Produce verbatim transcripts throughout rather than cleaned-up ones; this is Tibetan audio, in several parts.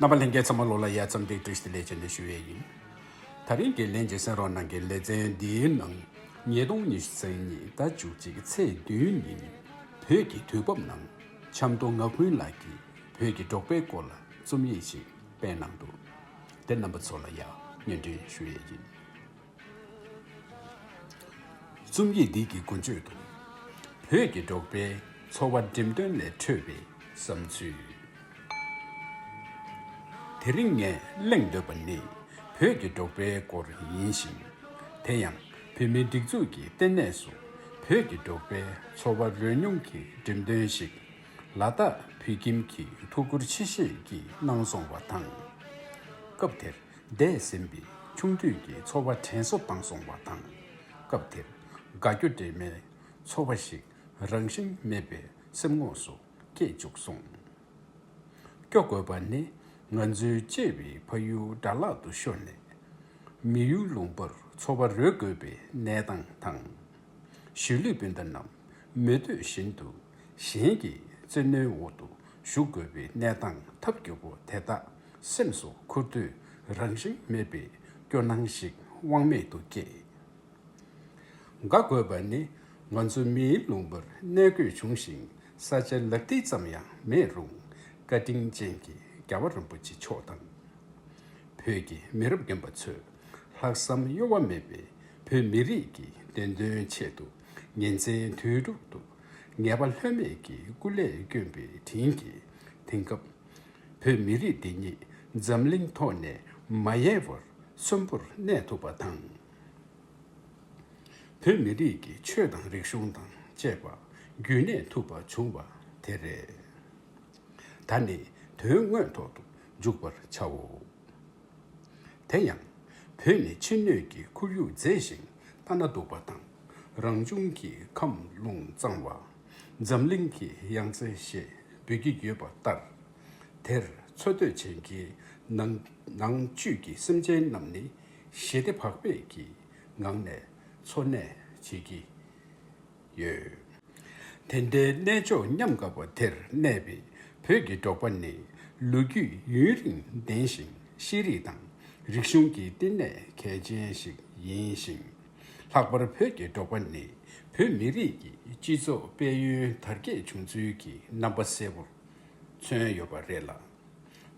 རྣམ་པ་ལྷན་རྒྱས་ཚང་མ་ལོ་ལ་ཡ་ཙམ་འདེགས་སྒྲིག་སྟེ་ལས་བྱེད་ནས་ཞུ་ཡས་ཡིན། ད་རིང་གི་ལན་གྱི་གསན་རོགས་གནང་གི་ལེ་ཚན་འདིའི་ནང་ཉིས་སྟོང་ཉི་ཤུ་རྩ་གཉིས་ཟླ་བཅུ་གཅིག་ཚེས་བདུན་ཉིན་བོད་ཀྱི་དུས་བབ་ནང་ཆབ་མདོ་ངག་དཔོན་ལགས་ཀྱིས་བོད་ཀྱི་འབྲོག་པའི་སྐོར་ལ་རྩོམ་ཡིག་ཅིག་སྤེལ་གནང་འདུག་དེ་རྣམ་པ་ཚོ་ལ་ཡ་སྙན་སྒྲོན་ཞུ་ཡས་ཡིན། རྩོམ་ཡིག་འདི་གི་འགོ་བརྗོད་དུ། བོད་ཀྱི་འབྲོག་པའི་འཚོ་བ་འགྲེམས་སྟོན་ལས་འཕྲོས་པའི་བསམ་ཚུལ། དེ་རིང་ངས་གླེང་འདོད་པ་ནི་བོད་ཀྱི་འབྲོག་པའི་སྐོར་ཡིན་ཞིང་། དེ་ཡང་བོད་མིའི་སྒྲིག་འཛུགས་ཀྱི་ལྟེ་གནས་སུ་བོད་ཀྱི་འབྲོག་པའི་འཚོ་བ་རོལ་མྱོང་གི་འགྲེམས་སྟོན་ཞིག་ལ་དྭགས་བོད་ཁྱིམ་གྱི་ཐུགས་ཁུར་ཆེ་བཞེས་ཀྱིས་གནང་སོང་བ་དང་། སྐབས་དེར། འདས་ཟིན་པའི་ཆུང་དུས་ཀྱི་འཚོ་བ་དྲན་གསོ་བཏང་སོང་བ་དང་། སྐབས་དེར་དགའ་སྐྱོ་འདྲེས་མའི་ཚོར་བ་ཞིག་རང་བཞིན་མེད་པའི་སེམས་ངོགས་སུ་སྐྱེས་བཅུག་སོང་། སྐྱོ་དགོས་པ་ནི་ང་ཚོའི་གཅེས་པའི་ཕ་ཡུལ་དགྲ་ལག་ཏུ་ཤོར་ནས་མི་ཡུལ་ལུང་པར་འཚོ་བ་རོལ་དགོས་པའི་གནས་སྟངས་དང་། གཞིས་ལུས་སྤུན་ཟླ་རྣམས་མི་འདོད་བཞིན་དུ་གཞན་གྱི་བཙན་གནོན་འོག་ཏུ་ཞུགས་དགོས་པའི་གནས་སྟངས་ཐབས་སྐྱོ་པོ་དེ་དག་སེམས་སུ་འཁུར་དུས་རང་བཞིན་མེད་པའི་སྐྱོ་སྣང་ཞིག་དབང་མེད་དུ་སྐྱེས། དགའ་དགོས་པ་ནི་ང་ཚོ་མིའི་ལུང་པར་གནས་དགོས་བྱུང་ཞིང་ས་ཆ་ལག་མཐིལ་ཙམ་ཡང་མེད་རུང་བཀའ་དྲིན་ཅན་གྱི་རྒྱལ་བ་རིན་པོ་ཆེ་མཆོག་དང་། བོད་ཀྱི་མི་རབས་རྒན་པ་ཚོས་ལྷག་བསམ་གཡོ་བ་མེད་པའི་བོད་མི་རིགས་ཀྱི་བདེན་དོན་ཆེད་དུ་ཉིན་མཚན་དུས་དྲུག་ཏུ་ངེས་པ་ལྷོད་མེད་ཀྱི་སྐུ་ལས་བསྐྱོན་པའི་དྲིན་གྱིས་དེང་སྐབས་བོད་མི་རིགས་འདི་ཉིད་འཛམ་གླིང་ཐོག་ནས་མ་ཡལ་བར་གསོན་པོར་གནས་ཐུབ་པ་དང་། བོད་མི་རིགས་ཀྱི་ཆོས་དང་རིག་གཞུང་དང་བཅས་པ་རྒྱུན་གནས་ཐུབ་པ་བྱུང་བ་དེ་རེད། ད་ནི་དོན་དངོས་ཐོག་ཏུ་འཇུག་པར་བྱའོ། དེ་ཡང་བོད་ནི་ཕྱི་སྣོད་ཀྱི་ཁོར་ཡུག་མཛེས་ཤིང་ལྟ་ན་སྡུག་པ་དང་རང་བྱུང་གི་ཁམས་རླུང་གཙང་བ། འཛམ་གླིང་གི་ཡང་རྩེ་ཞེས་འབོད་ཀྱི་ཡོད་པ་ལྟར། དེར་འཚོ་སྡོད་བྱེད་མཁན་ནང་ནང་བཅུད་ཀྱི་སེམས་ཅན་རྣམས་ནི་ཞི་བདེ་བག་ཕེབས་ཀྱི་ངང་ནས་འཚོ་གནས་བྱེད་ཀྱི་ཡོད། དེ་འདྲའི་གནས་མཆོག་ཉམས་དགའ་བ་དེར་གནས་པའི་བོད་ཀྱི་འབྲོག་པ་ནི་ལོ་རྒྱུས་ཡུན་རིང་ལྡན་ཞིང་ཤེས་རིག་དང་རིག་གཞུང་གི་བསྟི་གནས་གལ་ཆེན་ཞིག་ཡིན་ཞིང་། ལྷག་པར་བོད་ཀྱི་འབྲོག་པ་ནི་བོད་མི་རིགས་ཀྱི་སྤྱི་ཚོགས་དཔལ་ཡོན་དར་རྒྱས་བྱུང་ཚུལ་གྱི་རྣམ་པ་གསལ་པོར་མཚོན་ཡོད་པ་རེད་ལ།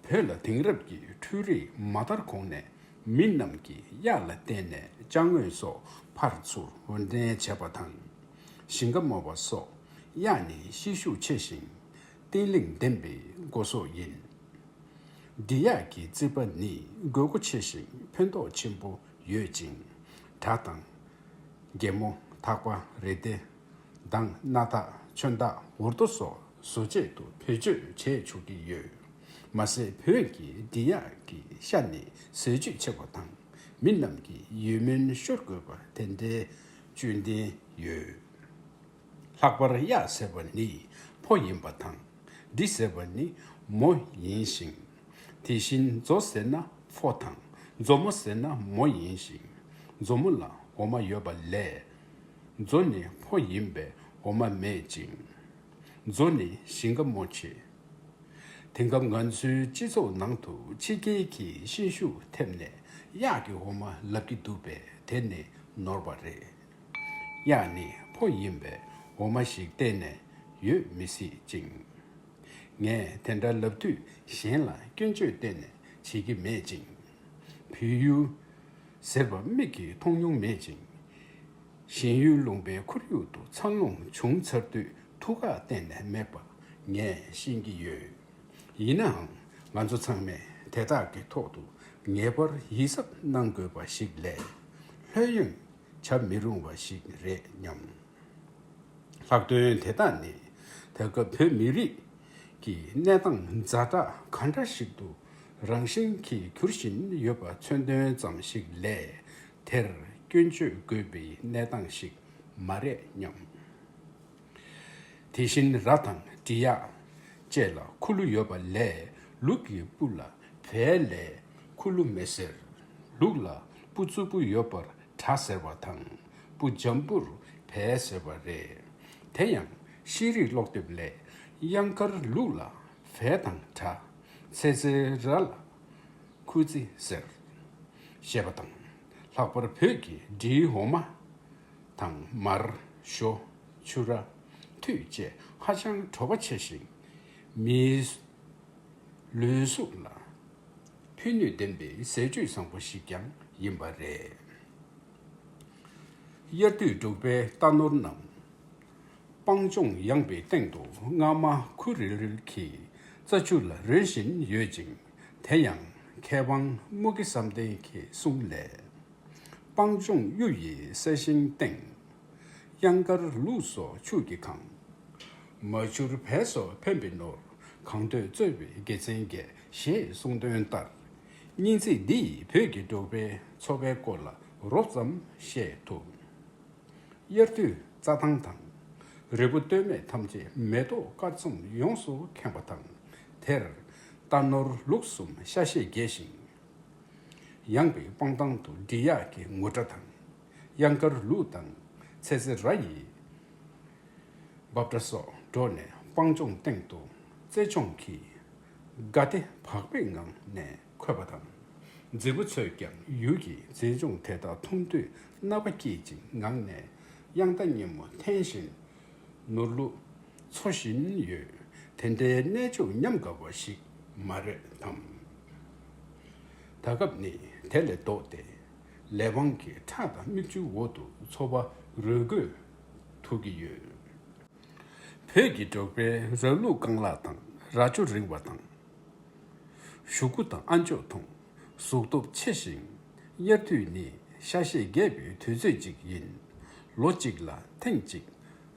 བོད་ལ་དེང་རབས་ཀྱི་འཕྲུལ་རིག་མ་དར་གོང་ནས་མི་རྣམས་ཀྱིས་གཡག་ལ་བརྟེན་ནས་ཅ་དངོས་སོགས་ཕར་ཚུར་འོར་འདྲེན་བྱས་པ་དང་། ཞིང་ཁ་རྨོ་བ་སོགས་གཡག་ནི་གཤིས་ཤུགས་ཆེ་ཞིང་བརྟན་བརླིང་ལྡན་པའི་སྒོ་ཟོག་ཡིན། འབྲི་གཡག་གི་རྩིད་པ་ནི་དགོས་མཁོ་ཆེ་ཞིང་ཕན་ཐོགས་ཆེན་པོ་ཡོད་ཅིང་། དགྲ་དང་། གད་མོ། ཐག་པ། རེ་ལྡེ། མདངས། སྣ་ཐག་མཆོན་ཐག་འུར་རྡོ་སོགས་བཟོ་ཆེད་དུ་བེད་སྤྱོད་བྱས་ཆོག་གི་ཡོད། མ་ཟད་བོད་ཀྱི་འབྲི་གཡག་གི་ཤ་ནི་ཟས་བཅུད་ཆེ་བ་དང་མི་རྣམས་ཀྱི་ཡིད་སྨོན་ཤོར་དགོས་པ་དེ་འདྲའི་བཅུད་ལྡན་ཡོད། ལྷག་པར་གཡག་ཟེར་བ་ནི་ཕོ་ཡིན་པ་དང་། འབྲི་ཟེར་བ་ནི་མོ་ཡིན་ཞིང་། དེ་བཞིན་མཛོ་ཟེར་ན་ཕོ་དང་མཛོ་མོ་ཟེར་ན་མོ་ཡིན་ཞིང་། མཛོ་མོ་ལ་འོ་མ་ཡོད་པ་ལས། མཛོ་ནི་ཕོ་ཡིན་པས་འོ་མ་མེད་ཅིང་། མཛོ་ནི་ཞིང་ཁ་རྨོ་ཆེད། དེང་སྐབས་ང་ཚོའི་སྤྱི་ཚོགས་ནང་དུ་ཕྱི་རྒྱལ་གྱི་ཤིང་ཤུགས་ཐེབས་ནས་གཡག་གི་འོ་མ་ལབ་ཀྱི་འདུག་པས་དེ་ནི་ནོར་བ་རེད། གཡག་ནི་ཕོ་ཡིན་པས་འོ་མ་ཞིག་གཏན་ནས་ཡོད་མི་སྲིད་ཅིང་། ངས་དེ་འདྲ་ལབ་དུས་གཞན་ལ་སྐྱོན་བརྗོད་གཏན་ནས་བྱེད་ཀྱི་མེད་ཅིང་། བོད་ཡུལ་ཟེར་བ་མིག་གིས་མཐོང་མྱོང་མེད་ཅིང་། གཞན་ཡུལ་ལུང་པའི་ཁོར་ཡུག་ཏུ་འཚར་ལོངས་བྱུང་ཚར་དུས་ཐུགས་ཁག་གཏན་ནས་མེད་པ་ངས་ཤེས་ཀྱི་ཡོད། ཡིན་ནའང་ང་ཚོ་ཚང་མས་དེ་དག་གི་ཐོག་ཏུ་ངེས་པར་ཡིད་གཟབ་གནང་དགོས་པ་ཞིག་ལས། ལྷོད་གཡེང་བྱ་མི་རུང་བ་ཞིག་རེད་སྙམ། ལྷག་དོན་དེ་དག་ནི་ད་སྐབས་བོད་མི་རིགས་ཀྱི་གནས་སྟངས་ཛ་དྲག་ག་འདྲ་ཞིག་ཏུ་རང་བཞིན་གྱིས་འགྱུར་བཞིན་ཡོད་པ་མཚོན་དོན་ཙམ་ཞིག་ལས་དེར་སྐྱོན་བརྗོད་དགོས་པའི་གནས་སྟངས་ཤིག་མ་རེད་སྙམ། དེ་བཞིན་ར་དང་འབྲི་གཡག་བཅས་ལ་ཁུ་ལུ་ཡོད་པ་ལས་ལུག་གི་སྤུ་ལ་བལ་ལས་ཁུ་ལུ་མི་ཟེར། ལུག་ལ་སྤུ་རྩུབ་པོ་ཡོད་པར་དགྲ་ཟེར་བ་དང་སྤུ་འཇམ་པོར་བལ་ཟེར་བ་རེད། དེ་ཡང་ཤེས་རིག་ཀློག་དེབ་ལས་གཡང་དཀར་ལུག་ལ་བལ་དང་དགྲ། ཚེ་ཚེ་ར་ལ་ཁུ་ཙི་ཟེར་ཞེས་པ་དང་། ལྷག་པར་བོད་ཀྱི་འབྲིའི་འོ་མ་དང་མར། ཞོ། ཕྱུ་ར། ཐུད་བཅས་ཧ་ཅང་བྲོ་བ་ཆེ་ཞིང་། མིའི་ལུས་གཟུགས་ལ་ཕན་ནུས་ལྡན་པའི་ཟས་བཅུད་བཟང་པོ་ཞིག་ཀྱང་ཡིན་པ་རེད། དབྱར་དུས་འབྲོག་པའི་རྟ་ནོར་རྣམས་སྤང་ལྗོངས་ཡངས་པའི་སྟེང་དུ་སྔ་མ་ཁུ་རིལ་རིལ་གྱི་རྩྭ་ཆུ་ལ་རོལ་བཞིན་ཡོད་ཅིང་། དེ་ཡང་མཁས་དབང་དམུ་དགེ་བསམ་གཏན་གྱི་གསུང་ལས། སྤང་ལྗོངས་གཡུ་ཡི་ས་ཞིང་སྟེང་། གཡང་དཀར་ལུག་སོགས་ཆུ་གིས་གང་། མ་བྱུར་བལ་སོགས་ཕན་པའི་ནོར། གང་འདོད་སྩོལ་བའི་དགེ་མཚན་རྒྱས། ཞེས་གསུངས་དོན་ལྟར། སྙན་ཚིག་འདི་ཡིས་བོད་ཀྱི་འབྲོག་པའི་འཚོ་བའི་སྐོར་ལ་རོབ་ཙམ་ཤེས་ཐུབ། དབྱར་དུས་རྩྭ་ཐང་དང་། རི་བོ་སྟོད་སྨད་ཐམས་ཅད་མེ་ཏོག་དཀར་ཙོམ་ཡོངས་སུ་ཁེངས་པ་དང་། དེར་རྟ་ནོར་ལུག་གསུམ་ཤ་ཤེད་རྒྱས་ཤིང་། ཡངས་པའི་སྤང་ཐང་དུ་འབྲི་གཡག་གི་ངུ་སྒྲ་དང་། གཡང་དཀར་ལུག་དང་ཚེ་ཚེ་ར་ཡི་འབབ་སྒྲ་སོགས་སྒྲོག་ནས་སྤང་ལྗོངས་སྟེང་དུ་རྩེ་ལྗོངས་ཀྱི་དགའ་བདེ་བག་ཕེབས་ངང་ནས་འཁོད་པ་དང་། རྫི་བོ་ཚོས་ཀྱང་ཡུལ་གྱི་མཛེས་ལྗོངས་དེ་དག་མཐོང་དུས་རྣ་བ་སྐྱིད་ཅིང་ངང་ནས་དབྱངས་རྟ་སྙན་མོ་འཐེན་བཞིན་ནོར་ལུག་འཚོ་བཞིན་ཡོད། དེ་འདྲའི་གནས་མཆོག་ཉམས་དགའ་བ་ཞིག་མ་རེད་དམ། ད་སྐབས་ནི་དེ་ལས་ལྡོག་སྟེ་ལས་དབང་གི་ཁྲག་དང་མིག་ཆུའི་འོག་ཏུ་འཚོ་བ་རོལ་དགོས་ཐུག་གི་ཡོད། བོད་ཀྱི་འབྲོག་པའི་ར་ལུག་རྐང་ལག་དང་རྭ་ཅོ་རིང་བ་དང་། གཞུ་གུ་དང་ཨ་མཆོག་མཐོང་། གཟུགས་སྟོབས་ཆེ་ཞིང་། དབྱར་དུས་ནི་ཤ་ཤེད་རྒྱས་པའི་དུས་ཚོད་ཅིག་ཡིན། ལོ་གཅིག་ལ་ཐེངས་གཅིག་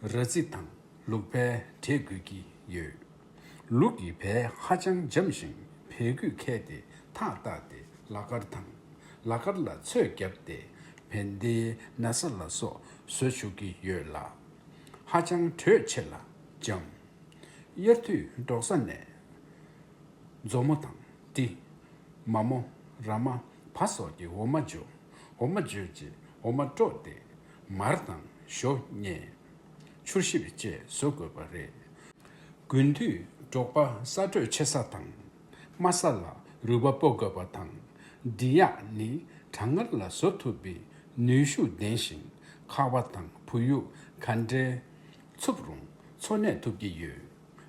ར་རྫི་དང་ལུག་བལ་སྤྲད་དགོས་ཀྱི་ཡོད། ལུག་གི་བལ་ཧ་ཅང་འཇམ་ཞིང་བལ་སྐུད་ཁལ་ཏེ་ཐག་བཏགས་ཏེ་ལག་དཀར་དང་། ལག་དཀར་ལ་ཚོས་བརྒྱབ་སྟེ་བན་དེའི་ན་བཟའ་ལ་སོགས་བཟོ་ཆོག་གི་ཡོད་ལ། ཧ་ཅང་དྲོད་ཆེ་ལ་འཇམ། དབྱར་དུས་འབྲོག་ས་ནས་མཛོ་མོ་དང་ཏི། མ་མོ། ར་མ། བ་སོགས་ཀྱི་འོ་མ་འཇོ། འོ་མ་འཇོས་རྗེས་འོ་མ་དཀྲོགས་ཏེ་མར་དང་ཞོ་མཉེ། ཆུར་ཞིབ་བཅས་བཟོ་དགོས་པ་རེད། དགུན་དུས་འབྲོག་པ་ས་དྲོད་ཆེ་ས་དང་། དམའ་ས་ལ་རུས་པ་སྤོ་དགོས་པ་དང་། འབྲི་གཡག་ནི་གྲང་ངར་ལ་བཟོད་ཐུབ་པའི་ནུས་ཤུགས་ལྡན་ཞིང་། ཁ་བ་དང་བུ་ཡུག་ག་འདྲའི་འཚུབ་རུང་འཚོ་གནས་ཐུབ་ཀྱི་ཡོད།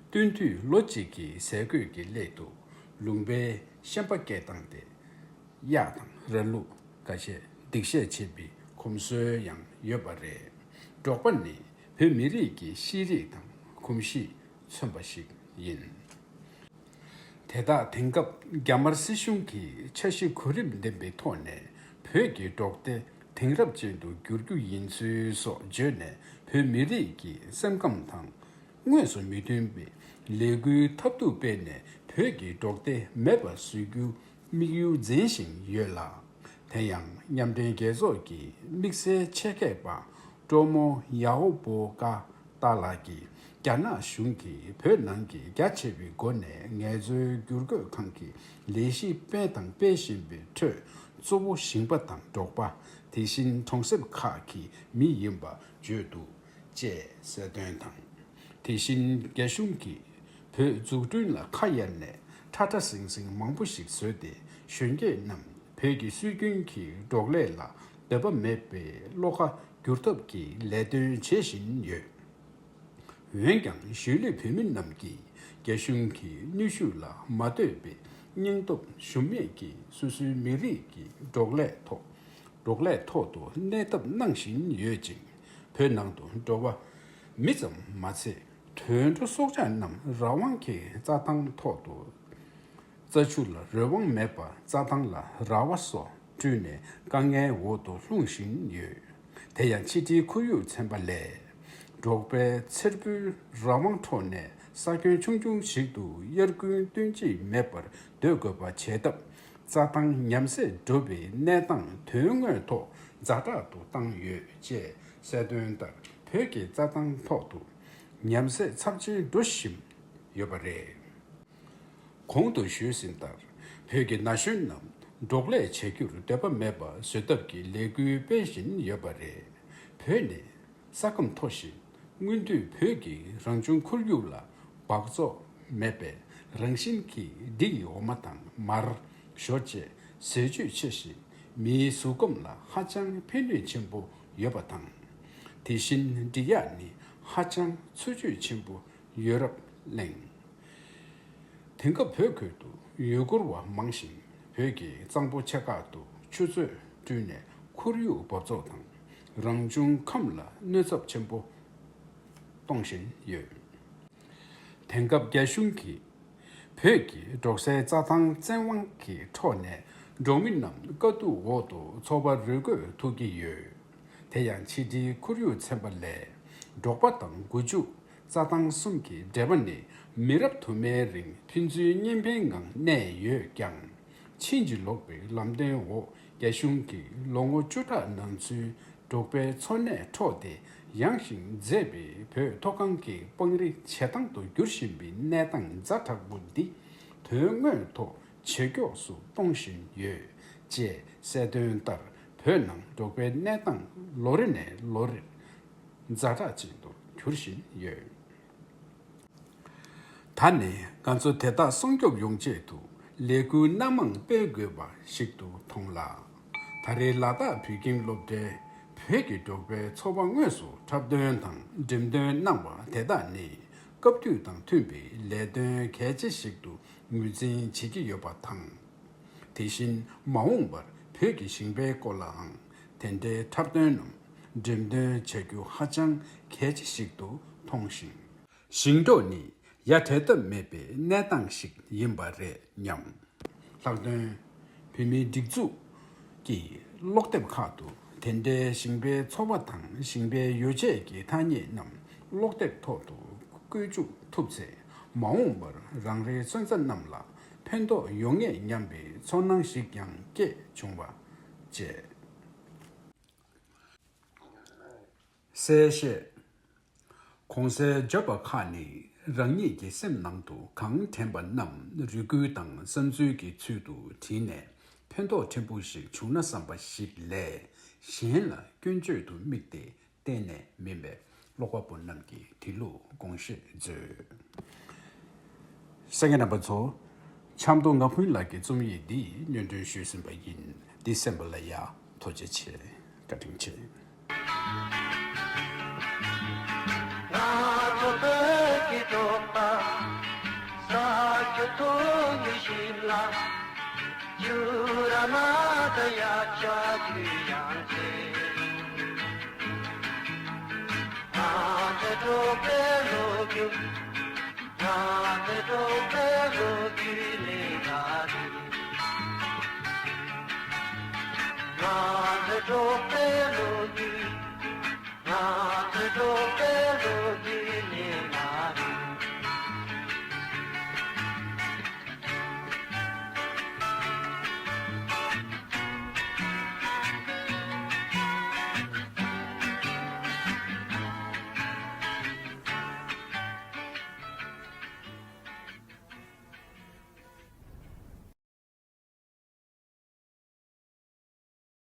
སྟོན་དུས་ལོ་གཅིག་གི་ཟས་གོས་ཀྱི་སླད་དུ་ལུང་པའི་ཤན་པ་སྐད་བཏང་སྟེ། གཡག་དང་ར་ལུག་འགའ་ཤས་སྡིག་བཤད་བྱེད་པའི་གོམས་སྲོལ་ཡང་ཡོད་པ་རེད། འབྲོག་པ་ནི་བོད་མི་རིགས་ཀྱི་ཤེས་རིག་དང་གོམས་གཤིས་མཚོན་པ་ཞིག་ཡིན། དེ་དག་དེང་སྐབས་རྒྱ་དམར་སྲིད་གཞུང་གིས་འཆར་གཞི་གོ་རིམ་ལྡན་པའི་ཐོག་ནས་བོད་ཀྱི་འབྲོག་སྡེ་དེང་རབས་ཅན་དུ་བསྒྱུར་རྒྱུ་ཡིན་ཚུལ་སོགས་བརྗོད་ནས་བོད་མི་རིགས་ཀྱི་སེམས་ཁམས་དང་དངོས་སུ་མི་མཐུན་པའི་ལས་འགུལ་ཐབས་སྡུག་སྤེལ་ནས་བོད་ཀྱི་འབྲོག་སྡེ་མེད་པར་བཟོ་རྒྱུ་དམིགས་ཡུལ་འཛིན་བཞིན་ཡོད་ལ། དེ་ཡང་མཉམ་འབྲེལ་རྒྱལ་ཚོགས་ཀྱི་དམིགས་བསལ་ཆེད་མཁས་པ་ཀྲོ་མོ་ཡའོ་པོ་ཀ་ཏཱ་ལགས་ཀྱིས་རྒྱ་ནག་གཞུང་གིས་བོད་ནང་གི་རྒྱ་ཆེ་བའི་སྒོ་ནས་ངལ་རྩོལ་བསྒྱུར་བཀོད་ཁང་གི་ལས་གཞི་སྤེལ་དང་སྤེལ་བཞིན་པའི་ཁྲོད་གཙོ་བོ་ཞིང་པ་དང་འབྲོག་པ། དེ་བཞིན་གྲོང་གསེབ་ཁག་གི་མི་ཡིན་པ་བརྗོད་འདུག་ཅེས་གསལ་སྟོན་དང་། དེ་བཞིན་རྒྱ་གཞུང་གིས་བོད་འཛུགས་སྐྲུན་ལ་ཁ་གཡར་ནས་ཁྲ་ཁྲ་ཟིང་ཟིང་མང་པོ་ཞིག་བཟོས་ཏེ། གཞོན་སྐྱེས་རྣམས་བོད་ཀྱི་སྲོལ་རྒྱུན་གྱི་འབྲོག་ལས་ལ་འདོད་པ་མེད་པའི་བློ་ཁ་བསྒྱུར་ཐབས་ཀྱི་ལས་དོན་བྱེད་བཞིན་ཡོད། འོན་ཀྱང་གཞིས་ལུས་བོད་མི་རྣམས་ཀྱིས་རྒྱ་གཞུང་གི་གནོན་ཤུགས་ལ་མ་ལྟོས་པའི་སྙིང་སྟོབས་ཞུམ་མེད་ཀྱིས་སོ་སོའི་མི་རིགས་ཀྱི་འབྲོག་ལས་ཐོག་འབྲོག་ལས་ཐོག་ཏུ་གནས་ཐབས་གནང་བཞིན་ཡོད་ཅིང་། བོད་ནང་དུ་འགྲོ་བ་མི་ཙམ་མ་ཚད་དུད་འགྲོ་སྲོག་ཆགས་རྣམས་རང་དབང་གི་རྩྭ་ཐང་ཐོག་ཏུ། རྩྭ་ཆུ་ལ་རང་དབང་མེད་པར་རྩྭ་ཐང་ལ་ར་བ་སོགས་བསྐྲུན་ནས་དཀའ་ངལ་འོག་ཏུ་ལྷུང་བཞིན་ཡོད། དེ་ཡང་ཕྱི་དྲིལ་ཁོར་ཡུག་ཚན་པ་ལས། འབྲོག་པའི་ཚེ་སྲོག་རང་དབང་འཕྲོག་ནས་ས་ཁྱོན་ཆུང་ཆུང་ཞིག་ཏུ་དབྱར་དགུན་སྟོན་དཔྱིད་མེད་པར་སྡོད་དགོས་པ་བྱེད་སྟབས། རྩྭ་ཐང་ཉམས་སད་འགྲོ་བའི་གནས་སྟངས་དོན་དངོས་ཐོག་ཛ་དྲག་ཏུ་བཏང་ཡོད་ཅེས་གསལ་སྟོན་ལྟར། བོད་ཀྱི་རྩྭ་ཐང་ཐོག་ཏུ་ཉམས་སད་ཚབས་ཆེན་འགྲོ་བཞིན་ཡོད་པ་རེད། གོང་དུ་ཞུས་ཟིན་ལྟར། བོད་ཀྱི་ན་གཞོན་རྣམས་འབྲོག་ལས་བྱ་རྒྱུར་འདོད་པ་མེད་པ་བཟོ་ཐབས་ཀྱི་ལས་འགུལ་སྤེལ་བཞིན་ཡོད་པ་རེད། བོད་ནི་ས་ཁམས་མཐོ་ཞིང་། སྔོན་དུས་བོད་ཀྱི་རང་བྱུང་ཁོར་ཡུག་ལ་སྦགས་བཙོག་མེད་པས། རང་བཞིན་གྱིས་འབྲི་ཡི་འོ་མ་དང་མར་ཞོ་བཅས་ཟས་བཅུད་ཆེ་ཞིང་མིའི་གཟུགས་སྐོམ་ལ་ཧ་ཅང་ཕན་ནུས་ཆེན་པོ་ཡོད་པ་དང་། དེ་བཞིན་འབྲི་གཡག་ནི་ཧ་ཅང་འཚོ་བཅུད་ཆེན་པོ་ཡོད་རབས་གླེང་། དེང་སྐབས་བོད་ཁུལ་དུ་ཡུལ་སྐོར་བ་མང་ཞིང་བོད་ཀྱི་གཙང་པོ་ཆེ་ཁག་ཏུ་ཆུ་མཛོད་བསྐྲུན་ནས་ཁོར་ཡུག་འབབ་ཚོགས་དང་རང་བྱུང་ཁམས་ལ་གནོད་ཚབས་ཆེན་པོ་གཏོང་བཞིན་ཡོད། དེང་སྐབས་རྒྱ་གཞུང་གིས་བོད་ཀྱི་འབྲོག་སའི་རྩྭ་ཐང་བཙན་དབང་གི་ཁྲོད་ནས་འབྲོག་མི་རྣམས་དཀའ་སྡུག་འོག་ཏུ་འཚོ་བ་རོལ་དགོས་ཐུག་གི་ཡོད། དེ་ཡང་ཕྱི་དྲིལ་ཁོར་ཡུག་ཚན་པ་ལས་འབྲོག་པ་དང་སྒོ་ཕྱུགས་རྩྭ་ཐང་གསུམ་གྱི་འབྲེལ་བ་ནི་མི་རབས་དུ་མའི་རིང་ཕན་ཚུན་གཉེན་ཕན་ངང་གནས་ཡོད་ཀྱང་། ཕྱིན་ཅི་ལོག་པའི་ལམ་སྟོན་འོག་རྒྱ་གཞུང་གིས་ལོ་ངོ་བཅུ་ཕྲག་ནང་ཚུན་འབྲོག་པའི་འཚོ་གནས་འཕྲོག་སྟེ་ཡངས་ཤིང་མཛེས་པའི་བོད་མཐོ་སྒང་གི་སྤང་རི་བྱེ་ཐང་དུ་འགྱུར་བཞིན་པའི་གནས་སྟངས་ཛ་དྲག་པོ་འདི་དོན་དངོས་ཐོག་ཇེ་མགྱོགས་སུ་གཏོང་བཞིན་ཡོད་ཅེས་གསལ་སྟོན་ལྟར། བོད་ནང་འབྲོག་པའི་གནས་སྟངས་ལོ་རེ་ནས་ལོ་རེར་ཛ་དྲག་ཅན་དུ་འགྱུར་བཞིན་ཡོད། ད་ནི་ང་ཚོ་དེ་དག་སྲུང་སྐྱོབ་ཡོང་ཆེད་དུ་ལས་འགུལ་སྣ་མང་སྤེལ་དགོས་པ་ཞིག་ཏུ་མཐོང་ལ། ད་རེས་ལ་དྭགས་བོད་ཁྱིམ་སློབ་གྲྭའི་བོད་ཀྱི་འབྲོག་པའི་འཚོ་བ་དངོས་སུ་འཁྲབ་སྟོན་དང་འགྲེམས་སྟོན་གནང་བ་དེ་དག་ནི་སྐབས་དུས་དང་མཐུན་པའི་ལས་དོན་གལ་ཆེ་ཞིག་ཏུ་ངོས་འཛིན་བྱེད་ཀྱི་ཡོད་པ་དང་། དེ་བཞིན་མ་འོངས་པར་བོད་ཀྱི་ཞིང་པའི་སྐོར་ལའང་དེ་འདྲའི་འཁྲབ་སྟོན་ནམ་འགྲེམས་སྟོན་བྱ་རྒྱུ་ཧ་ཅང་གལ་ཆེ་ཞིག་ཏུ་མཐོང་ཞིང་། ཞིང་འབྲོག་ནི་ཡ་བྲལ་ཐབས་མེད་པའི་གནས་སྟངས་ཤིག་ཡིན་པ་རེད་སྙམ། ལྷག་དོན། བོད་མིའི་སྒྲིག་འཛུགས་ཀྱི་ཀློག་དེབ་ཁག་ཏུ་དེ་འདྲའི་ཞིང་པའི་འཚོ་བ་དང་ཞིང་པའི་ཡོ་བྱད་ཀྱི་ཐ་སྙད་རྣམས་ཀློག་དེབ་ཐོག་ཏུ་བཀོལ་བཅུག་ཐུབ་ཚེ། མ་འོངས་པར་རང་རེའི་སོན་རྩ་རྣམས་ལ་ཕན་ཐོགས་ཡོང་ངེས་སྙམ་པའི་ཚོར་སྣང་ཞིག་ཀྱང་སྐྱེས་བྱུང་བ་བཅས། གསལ་བཤད། གོང་གསལ་བརྗོད་པ་ཁག་ནི་རང་ཉིད་ཀྱི་སེམས་ནང་དུ་གང་དྲན་པ་རྣམས་རེ་སྐུལ་དང་བསམ་ཚུལ་གྱི་ཚུལ་དུ་བྲིས་ནས་ཕན་ཐོགས་ཕྲན་བུ་ཞིག་བྱུང་ན་བསམ་པ་ཞིག་ལས་གཞན་ལ་སྐྱོན་བརྗོད་དུ་དམིགས་ཏེ་གཏན་ནས་མིན་པས། ཀློག་པ་པོ་རྣམས་ཀྱིས་དེ་ལུགས་དགོངས་བཞེས་མཛོད། གསན་མཁན་རྣམ་པ་ཚོ། ཆབ་མདོ་ང་ཕུན་ལགས་ཀྱི་རྩོམ་ཡིག་འདི་སྙན་སྒྲོན་ཞུས་ཟིན་པ་ཡིན། འདི་གསན་པ་ལ་ཡ་ཐུགས་རྗེ་ཆེ། བཀའ་དྲིན་ཆེ།